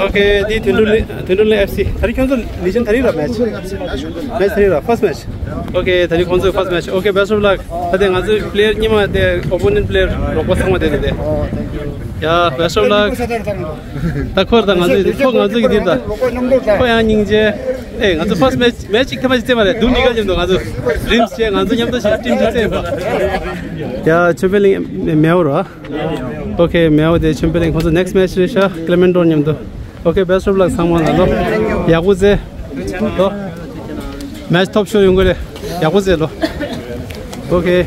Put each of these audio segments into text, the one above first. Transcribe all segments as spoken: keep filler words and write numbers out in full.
ཨོ་ཁེ། འདི་དོན་གྲུབ་གླིང་། དོན་གྲུབ་གླིང་ཨེཕ་སི། ད་རིང་ཁྱོད་ཚོ་ལི་ཇན་ད་རིང་ར་མེ་ཆི། མེ་ཆི་ད་རིང་ར། ཕར་སི་མེ་ཆི། ཨོ་ཁེ། ད་རིང་ཁོང་ཚོའི་ཕར་སི་མེ་ཆི། ཨོ་ཁེ། best of luck། ད་དེ་ང་ཚོའི་པི་ལེ་ཡར་གཉིས་མ་དེ། ཨོ་པོ་ནེན་པི་ལེ་ཡར་རོགས་པ་ཚང་མ་དེ་དེ་དེ། ཡ། best of luck། ད་ཁོ་ད་ང་ཚོའི། ཁོ་ང་ཚོའི་གི་དེ་ད། ཁོ་ཡང་སྙིང་རྗེ། ཨེ། ང་ཚོ་ཕར་སི་མེ་ཆི་མེ་ཆི་ཅིག་ཐེངས་མ་ཅིག་རྩེད་པ་རེད། དུ་མི་ག་མཉམ་དུ་ང་ཚོ་ཌི་རིམ་སི་བྱས། ང་ཚོ་མཉམ་དུ་བྱས། ཊིམ་གཅིག་རྩེད་པ། ཡ། ཆོས་འཕེལ་གླིང་མེའོ་ར། ཨོ་ཁེ། མེའོ་དེ་ཆོས་འཕེལ་གླིང་ཁོང་ཚོ་ནེག་སི་མེ་ཆི་རེད་ཤག་ཀི་ལེ་མེན་ཏོ་མཉམ་དུ། ཨོ་ཁེ། best of luck། ཚང་མ་ལ་ལོ་ཡག་པོ་རྩེ་ལོ། མེ་ཆི་ཐོབ་ཤོས་ཡོང་གི་རེད། ཡག་པོ་རྩེ་ལོ། ཨོ་ཁེ།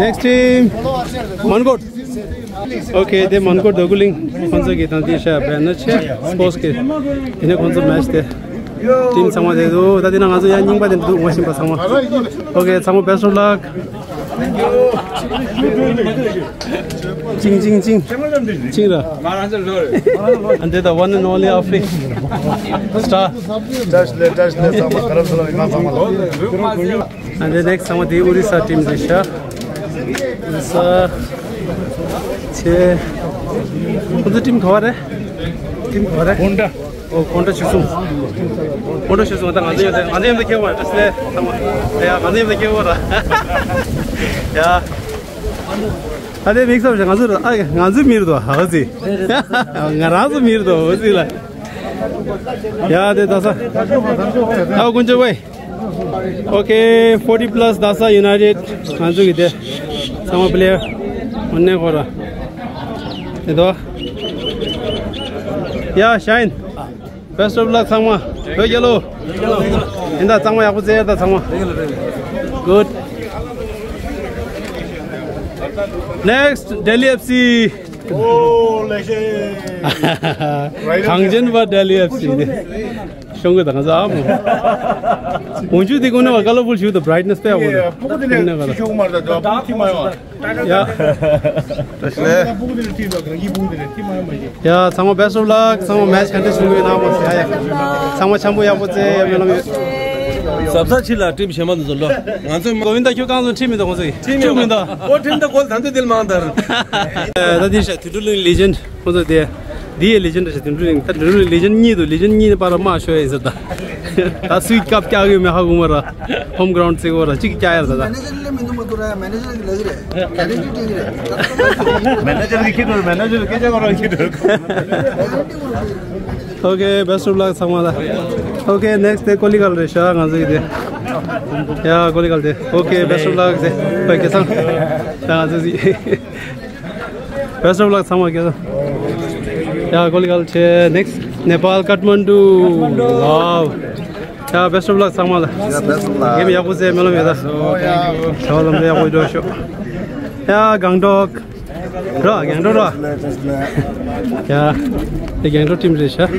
next team། མོན་གྷོ། ཨོ་ཁེ། དེ་མོན་གྷོ་དོ་ཀུ་གླིང་ཁོང་ཚོ་གི་དང་དེ་ཤ་བེ་ནར་ཆེ་སི་པོར་ཊི་གི། དེ་ནས་ཁོང་ཚོ་མེ་ཆི་དེ། ཊིམ་ཚང་མ་དེ་འདུག་ད་དེ་ན་ང་ཚོ་ཡང་རྙིང་པ་དེ་འདུག་ངོ་ཤེས་པ་ཚང་མ། ཨོ་ཁེ། ཚང་མ་best of luck། ཅིང་ཅིང་ཅིང་། ཅིང་ར། And the one and only Afrik star. ཏྲས་ལེ་ཏྲས་ལེ། ཚང་མ་ཁ་རམ་སོ་ལ་མི་མང་ཚང་མ་ལ། And the next ཚང་མ་དེ་ཨོ་རི་ས་ཊིམ་རེད་ཤག་ཨོ་རི་ས་ཆེ། ཁོང་ཚོ་ཊིམ་ག་བ་རེད། ཊིམ་ག་བ་རེད། ཀོན་ཏྲ། ཨོ། ཀོན་ཏྲ་ཆོས་སྲུང་། ཀོན་ཏྲ་ཆོས་སྲུང་། ད་ང་ཚོ་ཡོད་དེ། ང་ཚོ་ཡོད་དེ་ཁྱེད་བ་ཏྲས་ལེ་ཚང་མ། ཡ། ང་ཚོ་ཡོད་དེ་ཁྱེད་བ་ར། ཡ། ད་དེ་མིག་སོབ་ཞིག་ང་ཚོ་ར། ཨ། ང་ཚོ་མི་རུ་དོ་ཧ་ཟི། ང་རང་ཚོ་མི་རུ་དོ་ཧ་ཟི་ལ། ཡ། དེ་ད་ས། ཨ། ཀུན་ཅོ་བའི། ཨོ་ཁེ། ཕོར་ཊི་པ་ལ་སི་རྡ་ས་ཡུ་ནའི་ཊེཌ། ང་ཚོ་གི་དེ་ཚང་མ་པི་ལེ་ཡར་འོ་ནས་ཁོ་ར། དེ་དོ། ཡ། ཤ་ཡིན། best of luck། ཚང་མ་བོད་རྒྱལ་ལོ། ཡིན་ད། ཚང་མ་ཡག་པོ་རྩེ་ཡ་ད་ཚང་མ། Good. Next Delhi FC. ཨོ་ལེགས་ཤེ། གངས་ཅན་པ་Delhi FC་དེ། ཤོང་གི་དང་ཟ་མོ། འོན་ཆུ་དེ་ཀུན་ནས་ཀ་ལར་ཕུལ་ཞུ་དང་བྷ་རའིཊ་ནེ་སི་དཔེ་ཡག་པོ་འདུག་ཀུན་ནས་ཀ་ལར། ཤོག་མར་དང་དུ་ཐི་མ་ཡོང་། ཡ། ཡ། ཚང་མ་best of luck། ཚང་མ་མེ་ཆི་ག་འདྲ་བྱུང་གི་ཡོད་ན་མ་ཟེར་ཡ། ཚང་མ་འཆམ་པོ་ཡག་པོ་རྩེ་ཡ་མེ་ལམ་ཡོད། ཟབ་ས་ཕྱི་ལ་ཊིམ་གཞན་མ་དུ་ཟོ་ལོ། ང་ཚོ་མི་གོ་བིན་ད་ཁྱོད་གང་ཚོ་ཁྲིད་མི་འདུག་ཁོང་ཚོ་ཁྲིད་མི་འདུག་ཨོ་ཁྲིད་མི་འདུག་གོ་ད་ཚོད་དེ་ལ་མང་དར། ད་དེ་ཤ་དུད་འགྲོ་གླིང་ལི་ཇེན་ཌི་ཁོང་ཚོ་དེ། འདི་ཡི་ལི་ཇེན་ཌི་ཞིག་དུད་འགྲོ་གླིང་། ད་དུད་འགྲོ་གླིང་ལི་ཇེན་ཌི་གཉིས་འདུག་ལི་ཇེན་ཌི་གཉིས་ནི་པར་མ་ཤོད་ཡིན་ཟེར་ད། ད་སུས་སྐབས་བཀྱག་གི་མེད་ཧ་གོ་མ་ར། ཧོམ་གྷ་རའུན་ཌི་བརྩི་གོ་ར་གཅིག་བཀྱག་ཡར་ད་ད། མེ་ནེ་ཇར་ལ་མི་འདུག་མ་གཏོགས་ར། མེ་ནེ་ཇར་གི་ལ་གི་རེད། ག་རེ་ཅིག་ཅིག་རེད། མེ་ནེ་ཇར་གི་ཁྱི་འགྲོ། མེ་ནེ་ཇར་གི་སྐད་ཆ་གོ་ར་ཁྱི་འགྲོ། Okay, best of luck ཚང་མ་ལ། Okay, next day ཀོ་ལི་གྷལ་རེད་ཤག་ང་ཚོ་ཡི་དེ། ཡ་ཀོ་ལི་གྷལ་དེ། Okay, best of luck ཟེ། ཨོ་ཁེ་ཚང་། ད་ང་ཚོ་ཡི། Best of luck ཚང་མ་ཁྱེད་ཚོ། ཡ་ཀོ་ལི་གྷལ་ཆེ། Next Nepal Kathmandu. Wow. ཡ་best of luck ཚང་མ་ལ། ཡ་best of luck. གེམ་ཡག་པོ་རྩེ། སྨོན་ལམ་ཡོད་ད། བྱ་བ་ལམ་འགྲོ་ཡག་པོ་འགྲོ་ཤོག་ཡ་གང་ཏོག་ར་གང་ཏོག་ར། ཡ་དེ་གང་ཏོག་ཊིམ་རེད་ཤག་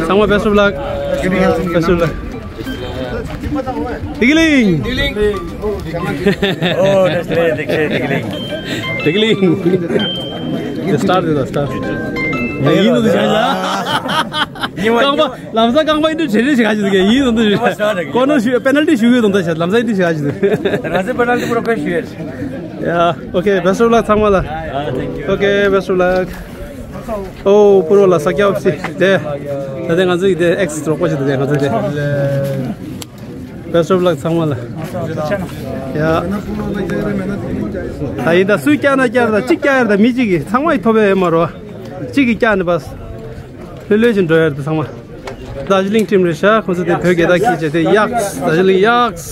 ཚང་མ་best of luck. Best of luck. བདེ་སྐྱིད་གླིང་། ཨོ་བདེ་སྐྱིད་བདེ་སྐྱིད་བདེ་སྐྱིད་གླིང་། བདེ་སྐྱིད་གླིང་། དེ་སི་ཊར་དེ་དང་སི་ཊར། ཡིན་ནོ་དེ་བྱ་བྱ། རྐང་པ་ལམ་སང་རྐང་པ་ཨིན་དུ་བྱེད་རེས་བྱེད་ག་ཅི་དུ་གས་ཡིན་ནོ་དུ། ཀོར་ནར་ཞུ་པེ་ནལ་ཊི་ཞུ་གི་དང་ད་བྱ་ལམ་སང་ཨིན་དུ་བྱེད་ག་ཅི་དུ། ང་ཚོའི་པེ་ནལ་ཊི་པུ་རོ་ཁེ་ཞུ་ཡས། ཡ་ཨོ་ཁེ། Best of luck ཚང་མ་ལ། ཨོ་ཁེ། Best of luck. ཨོ་པུ་རོ་ལ་ས་སྐྱ་ཨོ་སི་དེ། ད་དེ་ང་ཚོ་ཡི་དེ་ཨེག་སི་རོགས་པ་ཞིག་ཏུ་དེ་ང་ཚོ་དེ། Best of luck ཚང་མ་ལ། ཡ། ད་ཡིན་ད་སུས་བཀྱག་ན་བཀྱག་ད་གཅིག་བཀྱག་ཡར་ད་མི་གཅིག་གིས་ཚང་མ་ཡི་ཐོབ་པའི་མ་རོ། གཅིག་གིས་བཀྱག་ནི་པ། ལྷོད་ལྷོད་ཅིག་འགྲོ་ཡར་ད་ཚང་མ། རྡོ་རྗེ་གླིང་ཊིམ་རེད་ཤག་ཁོང་ཚོ་དེ་བོད་སྐད་དག་གིས་བྱས་ཏེ་ཡགས། རྡོ་རྗེ་གླིང་ཡགས།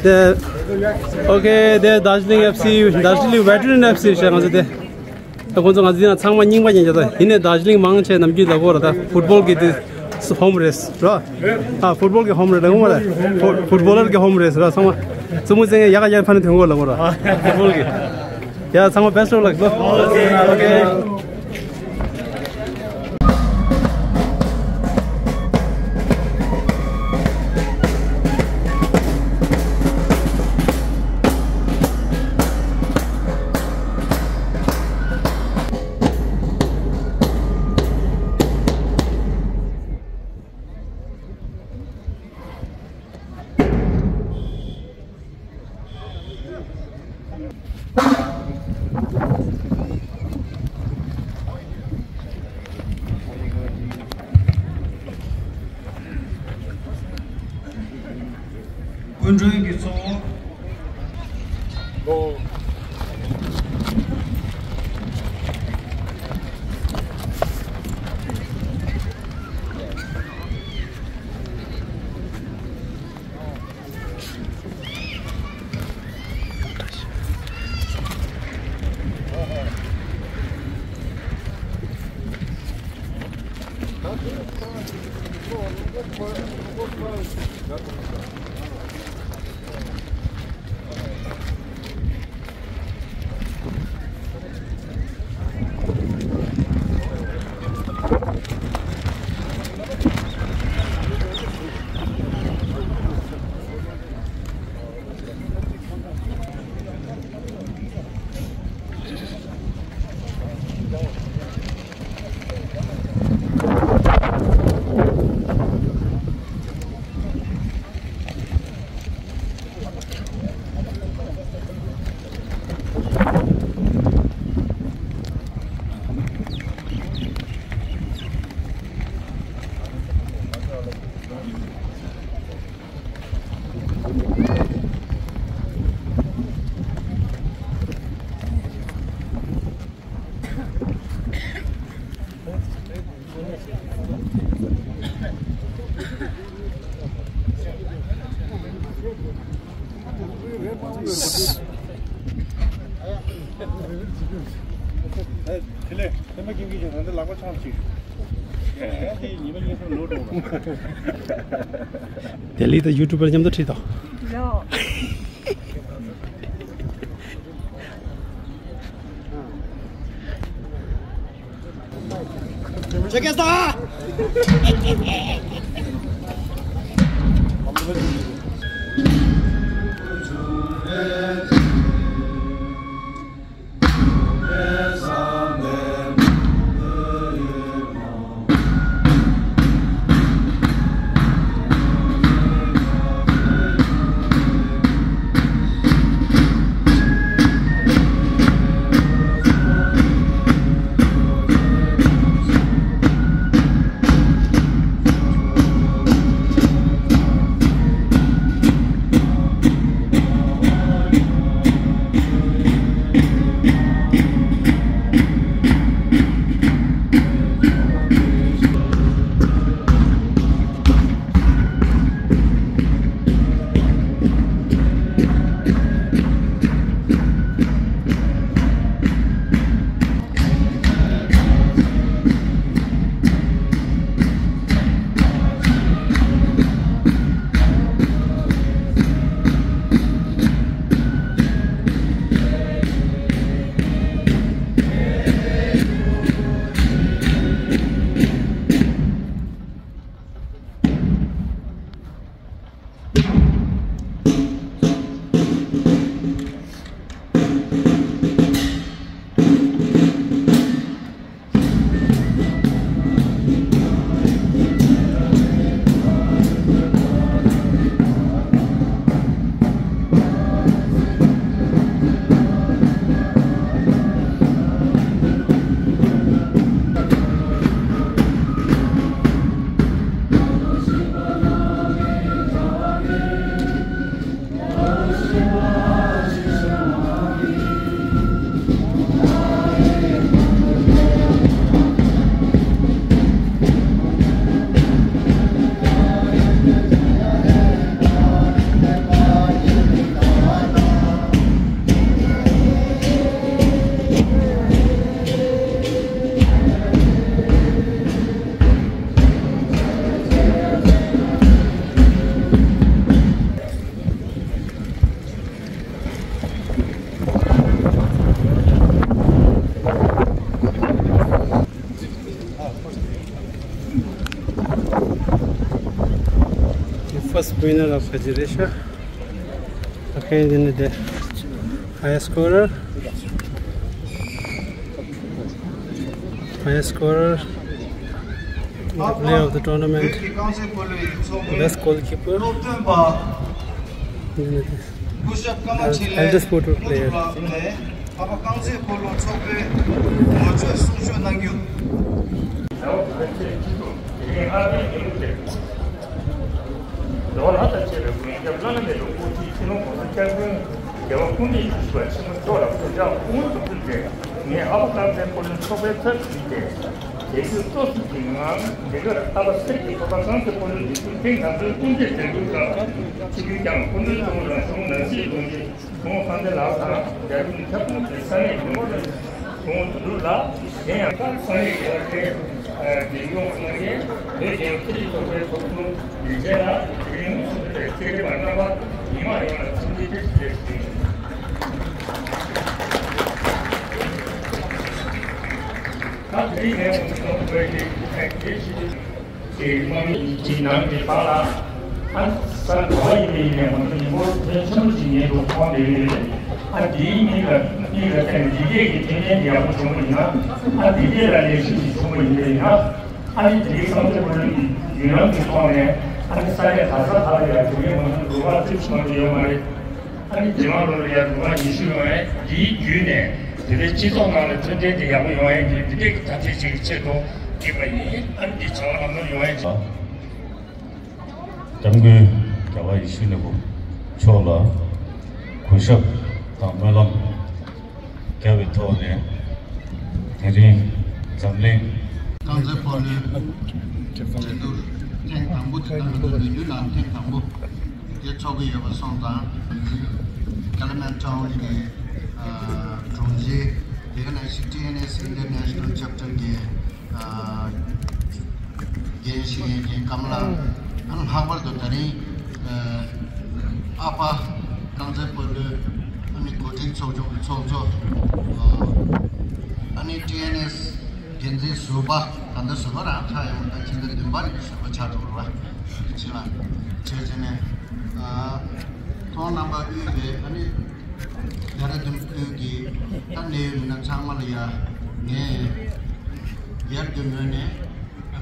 དེ། ཨོ་ཁེ། དེ་རྡོ་རྗེ་གླིང་ཨེཕ་སི། རྡོ་རྗེ་གླིང་ཝེ་ཊི་རན་ཨེཕ་སི་ཤག་ང་ཚོ་དེ། ད་ཁོང་ཚོ་ང་ཚོ་འདི་ན་ཚང་མ་རྙིང་པ་ཉན་རྒྱུ་ད་ཡིན་ནའི་རྡོ་རྗེ་གླིང་མང་ཆེ་ནམ་རྒྱུན་ལ་གོ་ར་ད་ཕུཊ་བོལ་གི་དེ་ཧོམ་རེད་ར། ཨ་ཕུཊ་བོལ་གི་ཧོམ་རེད་ལ་ངོ་མ་རེད། ཕུ་ཕུཊ་བོ་ལར་གི་ཧོམ་རེད་ར། ཚང་མ་བཙུན་མོ་བཙན་ཡ་ཡག་ག་ཡར་ཕ་ནི་ཐོན་གོ་ལ་གོ་ར་ཕུཊ་བོལ་གི། ཡ་ཚང་མ་best of luck ལོ། ཨོ་ཁེ། སྐུ་མགྲོན་གྱི་གཙོ་བོ། དེ་ལས་ཚད་མ་ཁྱིམ་གྱི་ཆེད་དུ་འདི་ལག་པ་འཆང་ཅིག་དེ་ཉི་མ་གཉིས་གསུམ་ལོག་འགྲོ་བ། དེ་ལས་ད་ཡུ་ཊུབ་པར་མཉམ་དུ་ཁྲིད་དོ། Check it out! The first winner of Hajireshwar. Okay, then the high scorer. High scorer. The player of the tournament. Best goalkeeper. Then the eldest photo player. ལོ་ལྷག་དང་བཅས་པའི་ཀུན་མཁྱེན་བླ་ན་མེད་པའི་སྐུ་ཚེའི་ཕྱི་ལོ་གོང་ས་སྐྱབས་མགོན་རྒྱལ་བ་སྐུ་ཕྲེང་བཅུ་བཞི་པ་ཆེན་པོ་མཆོག་ལ་གུས་ཕྱག་དབུ་མ་དུ་ཕུལ་ཏེ། ངས་ཨ་ཕ་རྐང་རྩེ་སྤོ་ལོའི་ཚོགས་པའི་ཚབ་ཞུས་ཏེ། དེ་དུས་སྤྲོ་གསུམ་གྱི་ངང་། འདི་གར་ཨ་ཕ་གསེར་གྱི་ཐོག་པ་རྐང་རྩེ་སྤོ་ལོའི་ལས་ཞུགས་ཐེངས་དང་པོའི་དབུ་འབྱེད་མཛད་སྒོའི་སྐབས། ཆིབས་བསྒྱུར་བསྐྱངས་སྐུ་མགྲོན་གཙོ་བོ་རང་གཞུང་ནང་སྲིད་དྲུང་ཆེ་ཁོང་ཧང་ཏེ་ལགས་དང་། རྒྱ་གཞུང་ཁྱབ་ཁོངས་ཀྱི་ས་གནས་ཡོངས་ཁྱབ་ཁོང་དུ་ལ། གཞན་ཡང་ས་གནས་ཡོངས་ཀྱི་རྒྱལ་ཡོངས་ཁང་གི་བོད་རྒྱལ་ཡོངས་ཆེད་ལས་ཚོགས་པའི་ཚོགས་གཙོ་ལས་བྱེད་ལ་དེ་རིང་ཚོགས་པའི་ཆེད་ལས་པ་རྣམ་པ་མི་མང་ཡོངས་ལ་འཚམས་འདྲི་བཀྲ་ཤིས་བདེ་ལེགས་ཞུ། ད་དེ་རིང་ངས་ང་ཚོ་བོད་ཀྱི་ཨ་རྒྱལ་སྤྱི་གི་དམག་མི་གཅིག་ནང་གི་བར་ལ། ཨ་ས་ག་བ་ཡིན་ནའི་ཡིན་ནའི་ང་ཚོ་ཉིན་མོར་ཐོན་ཆེན་པོ་ཅིག་ཉན་འདུག་མཐོང་བསྡད་ཡོད་རེད། ཨ་འདིའི་མིང་ལ་མིང་ལ་བརྟེན་ནས་འདི་གས་ཀྱི་དྲན་རྟེན་འདི་ཡག་པོ་བྱུང་བ་ཡིན་ན། ཨ་འདི་གས་ལ་ལས་གཞི་ཞིག་བྱུང་བ་ཡིན་པ་ཡིན་ན། ཨ་ནི་འདི་གས་སང་ཕོད་བོད་ལུགས་ཀྱི་བརྒྱུད་རིམ་གྱི་ཐོག་ནས་ཨ་ནི་ས་གནས་ག་ས་ག་ལ་ཡང་དེ་གས་མང་པོ་འགྲོ་བ་ཙིག་ཙིག་མང་པོ་ཡོད་མ་རེད། ཨ་ནི་འདི་མ་ལོ་ལ་ཡ་འགྲོ་བ་ཉི་ཤུ་ཡོང་ཡས་འདིའི་བརྒྱུད་ནས་དེ་འདྲའི་སྤྱི་ཚོགས་ནང་ལ་མཐུན་སྒྲིལ་དེ་ཡག་པོ་ཡོང་ཡས་ཀྱི་འདི་འདྲའི་གི་དམ་ཚིག་ཅིག་གི་ཆེད་དུ་བསྒྲིགས་པ་ཡིན། ཨ་ནི་འདི་བྱ་བ་ལམ་ལྷོང་ཡོང་ཡས་ཀྱི། སྐྱབས་མགོན་རྒྱལ་བ་ཡིད་བཞིན་ནོར་བུ་མཆོག་ལ་གུས་ཞབས་དང་སྨོན་ལམ་རྒྱབ་པའི་ཐོག་ནས་དེ་རིང་འཛམ་གླིང་རྐང་རྩེད་སྤོ་ལོའི་འགྲན་བསྡུར་ཐེངས་དང་པོ་དེ་དང་ལོ་རྒྱུས་ནང་ཐེངས་དང་པོ་དེ་ཚོགས་ཀྱི་ཡོད་པ་སོང་ཙང་། ཀ་ལི་མན་ཊོན་གྱི་ཨ་དྲུང་ཆེ། དེ་ག་ནང་བཞིན་ཊི་ཨེན་ཨེས་ཨིན་ཊར་ནེ་ཤ་ནལ་ཅེབ་ཊར་གྱི་ཨ་འགན་བཞེས་མཁན་ཀམ་ལགས། ཨ་ནི་ལྷག་པར་དུ་ད་རིང་ཨ་ཨ་ཕ་རྐང་རྩེད་སྤོ་ལོའི་ཨ་ནི་གོ་སྒྲིག་ཚོགས་ཆུང་གི་ཚོགས་གཙོ། ཨ་ནི་ཊི་ཨེན་ཨེས་འགན་འཛིན་ཟུར་པ། ད་ལྟ་ཟུར་པ་རང་ཆགས་ཡོང་། ད་ཕྱི་ཟླ་བདུན་པ་ནས་ཟུར་པ་ཆགས་འགྲོ་གི་རེད་པ། ཕྱི་ལ་བྱས་བྱས་ནས་ཨ་ཁོང་རྣམ་པ་དབུས་པའི་ཨ་ནི་རྒྱ་ར་དིམ་ཁུལ་གྱི་ད་གནད་ཡོད་མི་སྣ་ཚང་མ་ལ་ཡ་ངས་སྒེར་གྱི་ངོས་ནས།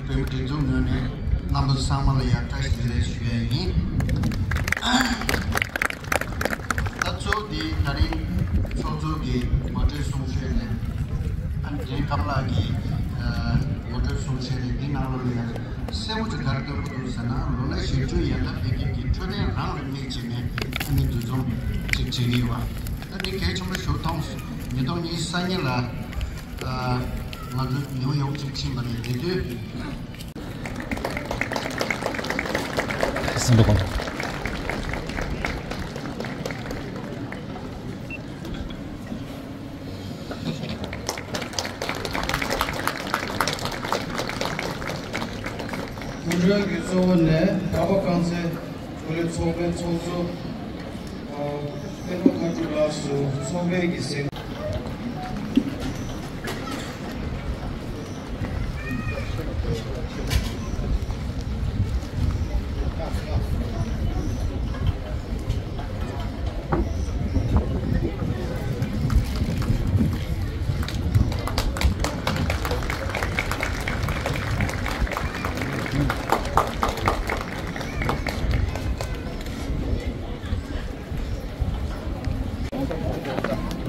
བོད་མི་སྒྲིག་འཛུགས་ངོས་ནས་རྣམ་པ་ཚང་མ་ལ་ཡང་བཀྲ་ཤིས་བདེ་ལེགས་ཞུ་ཡ་ཡིན། ད་གཙོ་བོ་འདི་ད་རིང་ཚོགས་གཙོ་གི་ངོ་སྤྲོད་གསུང་བཤད་ནས། ཨ་ནི་རྒན་ཀམ་ལགས་ཀྱི་ངོ་སྤྲོད་གསུང་བཤད་ནས། འདི་ནང་ལོགས་ལ་ཡང་གསལ་པོ་ཅིག་ག་རེ་སྟོན་གྱི་འདུག་ཟེར་ན། ལོ་ལེགས་ཞིང་སྤྲོ་ཡར་ཐོན་འཕེལ་རྒྱས་ཀྱི་འཕྲོད་བསྟེན་རང་ལ་དམིགས་བྱས་ནས་ཨ་ནི་འདུ་འཛོམས་ཅིག་བྱེད་ཀྱི་ཡོད་པ། ད་འདི་གལ་ཆེན་པོ་ཞིག་མཐོང་སོང་། ཉིས་སྟོང་ཉི་ཤུ་རྩ་གཉིས་ལ། ང་ཚོ་ནིའུ་ཡོག་ཅིག་ཕྱིན་པ་རེད། དེ་དུས། སྐུ་མགྲོན་གྱི་གཙོ་བོ་ནས་ཨ་ཕ་རྐང་རྩེད་སྤོ་ལོའི་ཚོགས་པའི་ཚོགས་གཙོ། ཨ། སྤེན་པ་མཁའ་འགྲོ་ལགས་སུ་ཚོགས་པའི་གི་གཟེངས།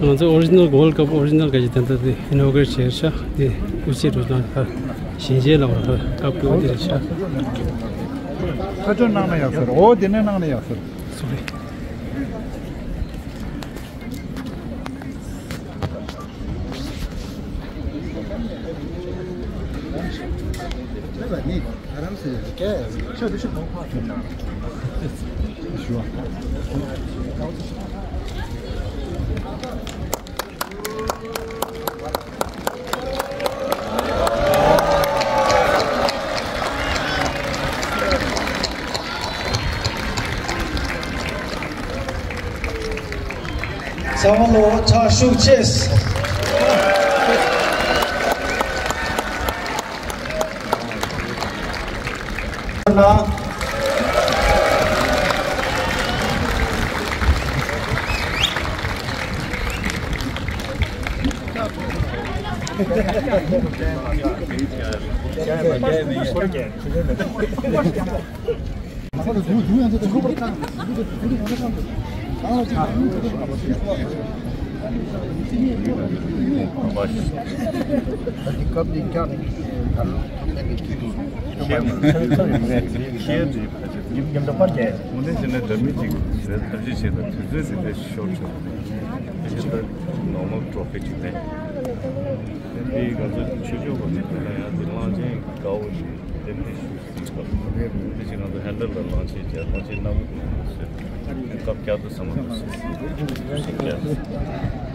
ང་ཚོ་ཨོ་རི་ཇི་ནལ་World Cup ཨོ་རི་ཇི་ནལ་ག་ཅིག་དེ་འདྲ་དེ་ཨི་ནོ་གྷི་རེཊ་བྱས་ཤག་དེ་སྐུ་ཕྱྭ་རུ་དང་ད་ཞིང་ཆེན་ལ་བར་ཧ་སྐབས་ཀྱི་འོ་དེ་རེད་ཤག་ཁ་ཆོ་གནང་ན་ཡག་ཟེར། འོ་དེ་ནས་གནང་ན་ཡག་ཟེར། སོ་རི། ཚང་མ་ལོ་ཕྱག་ཤུགས་ཆེ། ཉམས་ཆག་པར་བྱས། དངོས་གནས་བྱས་ན་འདྲ་མིན་ཅིག་བཟོས་ཐབས་ཤེས་བྱས་ན་དུས་ཚོད་འདི་འདྲ་ཤོར་ཆོག་དེ་བཞིན་དུ་ནོར་མལ་ཊོ་ཕི་ཅིག་མེད། དེ་ང་ཚོ་ཆོས་ཕྱོགས་ཀྱི་མི་ཚོ་ལ་ཡང་དེ་གླང་ཆེན་དགའ་བོ་ཞིག་ཏན་ཏན་ཞུ་སྲིད་པ། དེ་བཞིན་ང་ཚོ་ཧན་ཌལ་ལ་གླང་ཆེན་བྱས། གླང་ཆེན་སྣ་མོ་དེ་ཚོ་སྐབས་བསྐྱར་དུ་བསམ་བློ་འདུག་སྲིད་སྲིད་ཞིག་བྱས།